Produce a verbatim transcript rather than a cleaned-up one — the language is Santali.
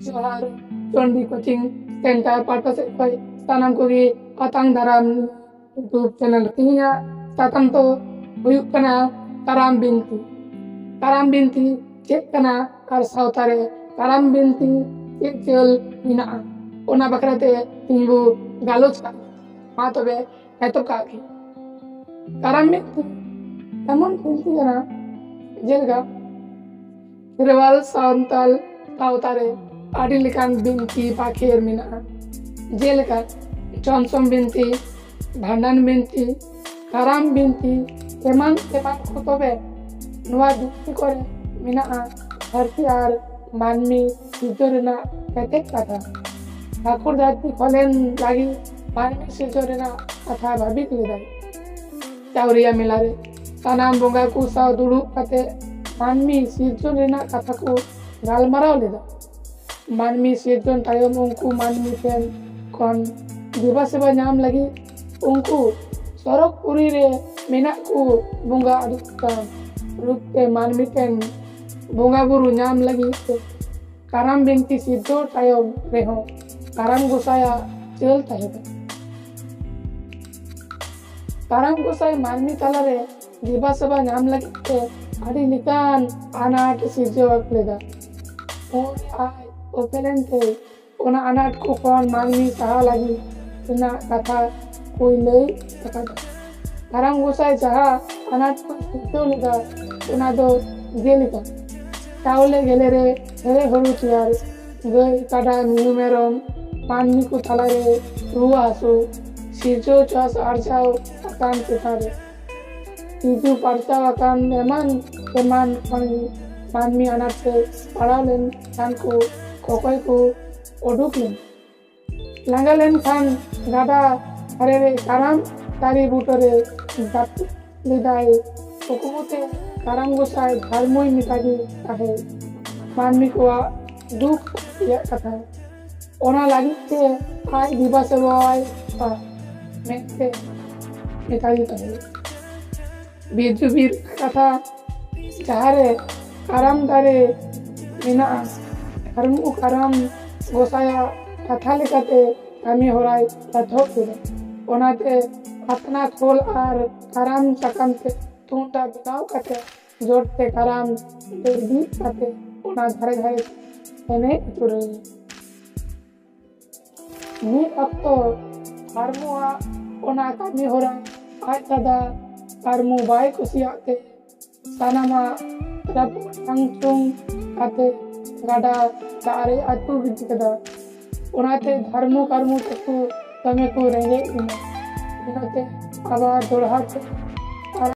ᱡᱚᱦᱟᱨ᱾ ᱪᱚᱱᱰᱤ ᱠᱳᱪᱤᱝ ᱥᱮᱱᱴᱟᱨ ᱯᱟᱦᱴᱟ ᱥᱮᱫ ᱠᱷᱚᱱ ᱥᱟᱱᱟᱢ ᱠᱚᱜᱮ ᱟᱛᱟᱝ ᱫᱟᱨᱟᱢ YouTube ᱪᱮᱱᱮᱞ᱾ ᱛᱮᱦᱮᱧᱟᱜ ᱥᱟᱛᱟᱢ ᱫᱚ ᱦᱩᱭᱩᱜ ᱠᱟᱱᱟ ᱠᱟᱨᱟᱢ ᱵᱤᱱᱛᱤ᱾ ᱠᱟᱨᱟᱢ ᱵᱤᱱᱛᱤ ᱪᱮᱫ ᱠᱟᱱᱟ ᱟᱨ ᱥᱟᱶᱛᱟ ᱨᱮ ᱠᱟᱨᱟᱢ ᱵᱤᱱᱛᱤ ᱪᱮᱫ ᱪᱟᱹᱞ ᱢᱮᱱᱟᱜᱼᱟ, ᱚᱱᱟ ᱵᱟᱠᱷᱨᱟ ᱛᱮ ᱛᱮᱦᱮᱧ ᱵᱚ ᱜᱟᱞᱚᱪ ᱠᱟᱜᱼᱟ᱾ ᱢᱟ ᱛᱚᱵᱮ ᱮᱛᱚᱦᱚᱵ ᱠᱟᱜ ᱜᱮ᱾ ᱠᱟᱨᱟᱢ ᱵᱤᱱᱛᱤ ᱮᱢᱚᱱ ᱵᱤᱱᱛᱤ ᱠᱟᱱᱟ, ᱡᱮᱞᱮᱠᱟ ᱠᱷᱮᱨᱣᱟᱞ ᱥᱟᱱᱛᱟᱞ ᱥᱟᱶᱛᱟ ᱨᱮ ᱟᱹᱰᱤ ᱞᱮᱠᱟᱱ ᱵᱤᱱᱛᱤ ᱵᱟᱠᱷᱮᱲ ᱢᱮᱱᱟᱜᱼᱟ, ᱡᱮᱞᱮᱠᱟ ᱡᱚᱢᱥᱚᱢ ᱵᱤᱱᱛᱤ, ᱵᱷᱟᱸᱰᱟᱱ ᱵᱤᱱᱛᱤ, ᱠᱟᱨᱟᱢ ᱵᱤᱱᱛᱤ, ᱮᱢᱟᱱ ᱮᱢᱟᱱ ᱠᱚ᱾ ᱛᱚᱵᱮ ᱱᱚᱣᱟ ᱵᱤᱱᱛᱤ ᱠᱚᱨᱮ ᱢᱮᱱᱟᱜᱼᱟ ᱫᱷᱟᱹᱨᱛᱤ ᱟᱨ ᱢᱟᱹᱱᱢᱤ ᱥᱤᱨᱡᱚᱱ ᱨᱮᱱᱟᱜ ᱮᱛᱮᱫ ᱠᱟᱛᱷᱟ, ᱴᱷᱟᱹᱠᱩᱨ ᱫᱷᱟᱹᱨᱛᱤ ᱠᱷᱚᱱᱮᱱ ᱞᱟᱹᱜᱤᱫ ᱢᱟᱹᱱᱢᱤ ᱥᱤᱨᱡᱚᱱ ᱨᱮᱱᱟᱜ ᱠᱟᱛᱷᱟ ᱵᱷᱟᱹᱵᱤᱛ ᱞᱮᱫᱟᱭ᱾ ᱪᱟᱣᱨᱤᱭᱟ ᱢᱮᱞᱟ ᱨᱮ ᱥᱟᱱᱟᱢ ᱵᱚᱸᱜᱟ ᱠᱚ ᱥᱟᱶ ᱫᱩᱲᱩᱵ ᱠᱟᱛᱮ ᱢᱟᱹᱱᱢᱤ ᱥᱤᱨᱡᱚᱱ ᱨᱮᱱᱟᱜ ᱠᱟᱛᱷᱟ ᱠᱚ ᱜᱟᱞᱢᱟᱨᱟᱣ ᱞᱮᱫᱟ᱾ ᱢᱟᱹᱱᱢᱤ ᱥᱤᱨᱡᱚᱱ ᱛᱟᱭᱚᱢ ᱩᱱᱠᱩ ᱢᱟᱹᱱᱢᱤ ᱴᱷᱮᱱ ᱠᱷᱚᱱ ᱫᱮᱵᱟ ᱥᱮᱵᱟ ᱧᱟᱢ ᱞᱟᱹᱜᱤᱫ ᱩᱱᱠᱩ ᱥᱚᱨᱚᱜᱽ ᱯᱩᱨᱤ ᱨᱮ ᱢᱮᱱᱟᱜ ᱠᱚ ᱵᱚᱸᱜᱟ ᱟᱹᱰᱤ ᱜᱚᱴᱟᱝ ᱨᱩᱯ ᱛᱮ ᱢᱟᱹᱱᱢᱤ ᱴᱷᱮᱱ ᱵᱚᱸᱜᱟ ᱵᱩᱨᱩ ᱧᱟᱢ ᱞᱟᱹᱜᱤᱫ ᱛᱮ ᱠᱟᱨᱟᱢ ᱵᱤᱱᱛᱤ ᱥᱤᱨᱡᱟᱹᱣ ᱛᱟᱭᱚᱢ ᱨᱮᱦᱚᱸ ᱠᱟᱨᱟᱢ ᱜᱚᱸᱥᱟᱭᱟᱜ ᱪᱟᱹᱞ ᱛᱟᱦᱮᱸ ᱠᱟᱱᱟ᱾ ᱠᱟᱨᱟᱢ ᱜᱚᱸᱥᱟᱭ ᱢᱟᱹᱱᱢᱤ ᱛᱟᱞᱟᱨᱮ ᱫᱮᱵᱟ ᱥᱮᱵᱟ ᱧᱟᱢ ᱞᱟᱹᱜᱤᱫ ᱛᱮ ᱟᱹᱰᱤ ᱞᱮᱠᱟᱱ ᱟᱱᱟᱴ ᱥᱤᱨᱡᱟᱹᱣ ᱞᱮᱫᱟ᱾ ᱩᱱᱤ ᱟᱡ ᱩᱯᱮᱞᱮᱱ ᱛᱮ ᱚᱱᱟ ᱟᱱᱟᱴ ᱠᱚ ᱠᱷᱚᱱ ᱢᱟᱹᱱᱢᱤ ᱥᱟᱦᱟ ᱞᱟᱹᱜᱤᱫ ᱨᱮᱱᱟᱜ ᱠᱟᱛᱷᱟ ᱠᱚᱭ ᱞᱟᱹᱭ ᱟᱠᱟᱫᱟ᱾ ᱠᱟᱨᱟᱢ ᱜᱚᱸᱥᱟᱭ ᱡᱟᱦᱟᱸ ᱟᱱᱟᱴ ᱠᱚ ᱥᱤᱨᱡᱟᱹᱣ ᱞᱮᱫᱟ, ᱚᱱᱟ ᱫᱚ ᱡᱮᱞᱮᱠᱟ ᱪᱟᱣᱞᱮ ᱜᱮᱞᱮ ᱨᱮ ᱦᱮᱲᱮ ᱦᱩᱲᱩ ᱛᱮᱭᱟᱨ, ᱜᱟᱹᱭ ᱠᱟᱰᱟ ᱢᱤᱦᱩ ᱢᱮᱨᱚᱢ ᱢᱟᱹᱱᱢᱤ ᱠᱚ ᱛᱟᱞᱟᱨᱮ ᱨᱩᱣᱟᱹ ᱦᱟᱹᱥᱩ, ᱥᱤᱨᱡᱟᱹᱣ ᱪᱟᱥ ᱟᱨᱡᱟᱣ ᱟᱠᱟᱱ ᱪᱮᱛᱟᱱ ᱨᱮ ᱛᱤᱡᱩ ᱯᱟᱨᱪᱟᱣ ᱟᱠᱟᱱ ᱮᱢᱟᱱ ᱮᱢᱟᱱ ᱠᱷᱚᱱ ᱢᱟᱹᱱᱢᱤ ᱟᱱᱟᱴ ᱛᱮ ᱯᱟᱲᱟᱣ ᱞᱮᱱᱠᱷᱟᱱ ᱠᱚ ᱠᱚᱠᱚᱭ ᱠᱚ ᱩᱰᱩᱠ ᱞᱮᱱᱟ᱾ ᱞᱟᱸᱜᱟ ᱞᱮᱱᱠᱷᱟᱱ ᱜᱟᱰᱟ ᱫᱷᱟᱨᱮ ᱨᱮ ᱠᱟᱨᱟᱢ ᱫᱟᱨᱮ ᱵᱩᱴᱟᱹ ᱨᱮ ᱡᱟᱹᱯᱤᱫ ᱞᱮᱫᱟᱭ᱾ ᱠᱩᱠᱢᱩ ᱛᱮ ᱠᱟᱨᱟᱢ ᱜᱚᱸᱥᱟᱭ ᱫᱷᱟᱨᱢᱚᱭ ᱢᱮᱛᱟᱫᱮ ᱛᱟᱦᱮᱸᱫ ᱢᱟᱹᱱᱢᱤ ᱠᱚᱣᱟᱜ ᱫᱩᱠ ᱨᱮᱭᱟᱜ ᱠᱟᱛᱷᱟ᱾ ᱚᱱᱟ ᱞᱟᱹᱜᱤᱫ ᱛᱮ ᱟᱡ ᱫᱮᱵᱟ ᱥᱮᱵᱟᱭ ᱢᱮᱱᱛᱮ ᱢᱮᱛᱟᱫᱮ ᱛᱟᱦᱮᱸᱫ᱾ ᱵᱤᱨᱡᱩ ᱵᱤᱨ ᱠᱟᱛᱷᱟ, ᱡᱟᱦᱟᱸ ᱨᱮ ᱠᱟᱨᱟᱢ ᱫᱟᱨᱮ ᱢᱮᱱᱟᱜᱼᱟ, ᱫᱷᱟᱨᱢᱩ ᱠᱟᱨᱟᱢ ᱜᱚᱸᱥᱟᱭᱟᱜ ᱠᱟᱛᱷᱟ ᱞᱮᱠᱟᱛᱮ ᱠᱟᱹᱢᱤ ᱦᱚᱨᱟᱭ ᱮᱛᱚᱦᱚᱵ ᱠᱮᱫᱟ᱾ ᱚᱱᱟᱛᱮ ᱟᱛᱱᱟ ᱠᱷᱳᱞ ᱟᱨ ᱠᱟᱨᱟᱢ ᱥᱟᱠᱟᱢ ᱛᱮ ᱛᱩᱢᱫᱟᱜ ᱵᱮᱱᱟᱣ ᱠᱟᱛᱮ ᱡᱳᱨ ᱛᱮ ᱠᱟᱨᱟᱢ ᱰᱟᱹᱨ ᱵᱤᱫ ᱠᱟᱛᱮ ᱚᱱᱟ ᱫᱷᱟᱨᱮ ᱫᱷᱟᱨᱮ ᱮᱱᱮᱡ ᱦᱚᱪᱚ ᱞᱮᱱᱟ᱾ ᱢᱤᱫ ᱚᱠᱛᱚ ᱫᱷᱟᱨᱢᱩᱣᱟᱜ ᱚᱱᱟ ᱠᱟᱹᱢᱤ ᱦᱚᱨᱟ ᱟᱡ ᱫᱟᱫᱟ ᱫᱷᱟᱨᱢᱩ ᱵᱟᱭ ᱠᱩᱥᱤᱭᱟᱜ ᱛᱮ ᱥᱟᱱᱟᱢᱟᱜ ᱨᱟᱹᱯᱩᱫ ᱥᱟᱝᱪᱩᱝ ᱠᱟᱛᱮ ᱜᱟᱰᱟ ᱫᱟᱜ ᱨᱮ ᱟᱹᱛᱩ ᱜᱤᱰᱤ ᱠᱮᱫᱟ᱾ ᱚᱱᱟᱛᱮ ᱫᱷᱟᱨᱢᱩ ᱠᱟᱨᱢᱩ ᱛᱟᱠᱚ ᱫᱚᱢᱮ ᱠᱚ ᱨᱮᱸᱜᱮᱡ ᱮᱱᱟ᱾ ᱤᱱᱟᱹᱛᱮ ᱟᱵᱟᱨ ᱫᱚᱲᱦᱟ ᱛᱮ